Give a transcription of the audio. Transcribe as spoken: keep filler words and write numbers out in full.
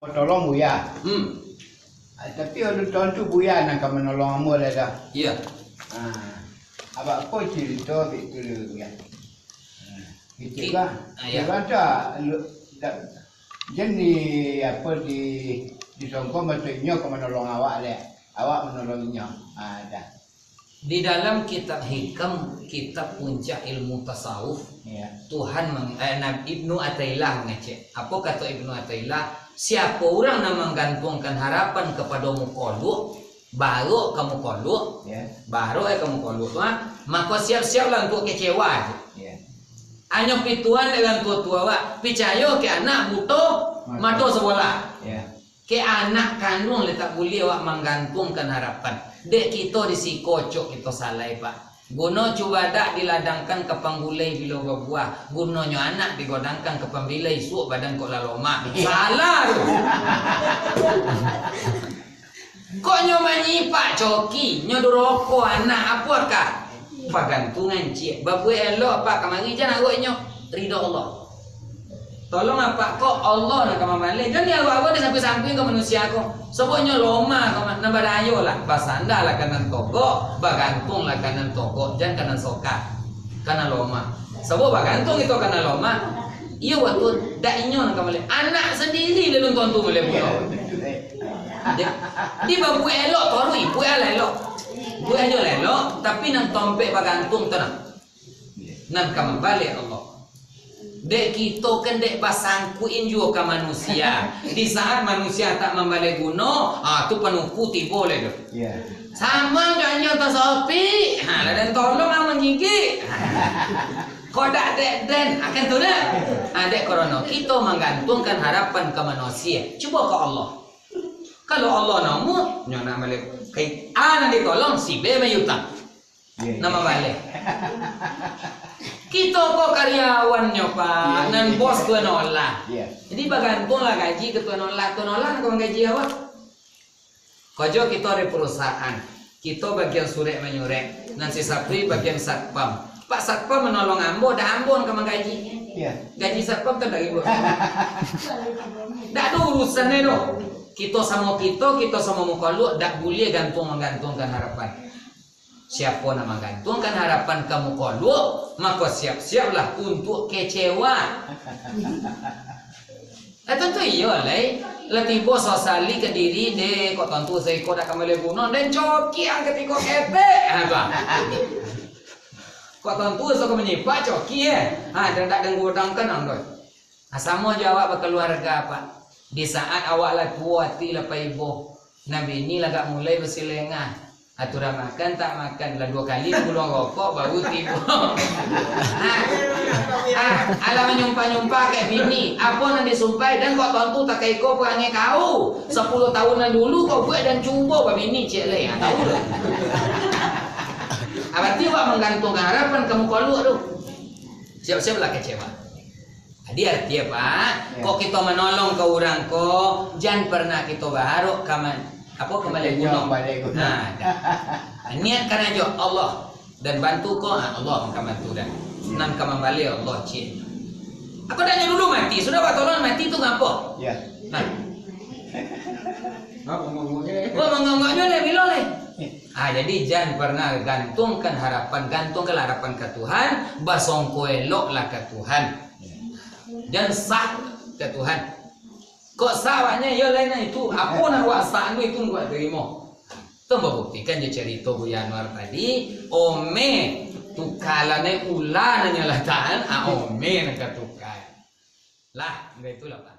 Tolong Buya. Hmm. Ah, tapi alun tantu Buya nan ka manolong ambo lai doh. Iya. Ah, apo carito bitu dulu, Buya? Ah, gitu Ki-, lah. Ah, iya. Urang tu, ah, lu-, da-, jan di, apo, di, disongko maksudnyo ka manolong awak lai. Awak manolong inyo. Ah, dah. Di dalam kitab Hikam, kitab puncak ilmu tasawuf, Iya. Tuhan meng-, eh, Nab-, Ibnu Athaillah mangecek. Apo kato Ibnu Athaillah? Siapo urang nan manggantuangkan harapan kapado mukoluak, barok ka mukoluak, Iya. barok, eh, ka mukoluak tu, ah, mako siap-siaplah untuak kecewa. Iya. Anyo pituan dek urang tuo-tuo awak, picayo ka anak buto Mato. mato sabolah. Iya. Ka anak kanduang lai tak buliah awak manggantuangkan harapan. Dek kito di siko ocok kito salai, Pak. Guno cubadak diladangkan ka panggulai bilo babuah, gunonyo anak digodangkan ka pambilai, isuak badan kok lah lomah. Salah tu. Kok nyo manyipak coki, nyo duroko anak, apo ka? Bagantuangan ciek. Babuek elok, Pak, kamari jan aroknyo. Ridho Allah. Tolong apak ko, Allah nan ka mambaleh. Jan di awak-awak di sampiang-sampiang ka manusia ko. Sabab nyo lomah ko, nan badayo lah. Basandalah ka nan togok, bagantuanglah ka nan togok, jan ka nan soka, ka nan lomah. Sabab bagantuang kito ka nan lomah, iyo batua, dak inyo nan ka mambaleh. Anak sandiri alun tantu mambaleh pulo. Di, di babuek elok, taruih buek lah elok. Buek ajo lah elok, tapi nan tompek bagantuang tu nah. Nan ka mambaleh Allah. Dek kito kan dek basangkuik juo ka manusia. Di saat manusia tak mambaleh guno, ah, tu panuku tibo lai tu. Iya. Samo jo anyo tasopik, ha, lah den tolong lah manggigik. Kok dak dek den, akan tu dah. Ha, dek karano kito manggantuangkan harapan ka manusia. Cubo ka Allah. Kalau Allah namuah, nyo nak balik. Kai A nan ditolong, si B mayutang. Iya, iya. Nan mambaleh. Kito ko karyawannyo, Pak. Iya, iya. Nan bos Tuan Allah. Iya. Jadi bagantuanglah gaji ka Tuan Allah. Tuan Allah nan ka manggaji awak. Karajo kito di perusahaan. Kito bagian surek manyurek. Nan si Sapri bagian satpam. Pak Satpam manolong ambo, dak ambo nan ka manggaji. Iya. Gaji satpam kan dari ambo. Dak ado urusan doh. Kito samo kito, kito samo mukoluak, dak buliah gantuang manggantuangkan harapan. Siapo nan manggantuangkan harapan ka mukoluak, mako siap-siaplah untuak kecewa. Lah tantu iyo lai, lah tibo sasali ka diri, deh, kok tantu saiko dak ka mambaleh guno, den cokian katiko ketek, ha, tu. Kok tantu saiko manyipak coki, eh. Ha, den dak den godangkan, ang, tu. Ha, samo jo awak bakaluarga, Pak. Di saat awak lah tuo ati, lah paibo, nah, bini lah agak mulai basilengah. Aturan makan tak makan, lah duo kali puluang rokok baru tibo. Ha. Ha, alah manyumpah-nyumpah ka bini, apo nan disumpahi, den kok tantu tak ka iko parangai kau. Sapuluah tahun nan dulu kau buek den cubo babini ciek lai, ha, tahu lah. Ha, barati awak manggantuangkan harapan ka mukoluak tu. Siap-siaplah kecewa. Jadi arti apa? Ya. Kok kito manolong ka urang ko, jan pernah kito baharok ka ma-, apo, ka mambaleh guno. Mambaleh guno. Nah, dah. Niatkan ajo Allah, den bantu ko, ah, Allah nan ka bantu den. Nan ka mambaleh Allah, ciek. Apo dak nyo dulu mati, sudah batolong mati tu ngapo? Ya. Nah. Wah, mangongoknyo lai, bilo lai. Ah, jadi jan pernah gantuangkan harapan, gantuangkanlah harapan ka Tuhan, basongko eloklah ka Tuhan. Jan sah ka Tuhan. Kok sah awaknyo, yo lain itu, apo nan wak sah tu, itu nan wak tarimo. Tu babuktikan jo carito Buya Anwar tadi, ome tukalan, eh, ula nan nyo latakan, ah, ome nan ka tuka. Lah, enggak itulah, Pak.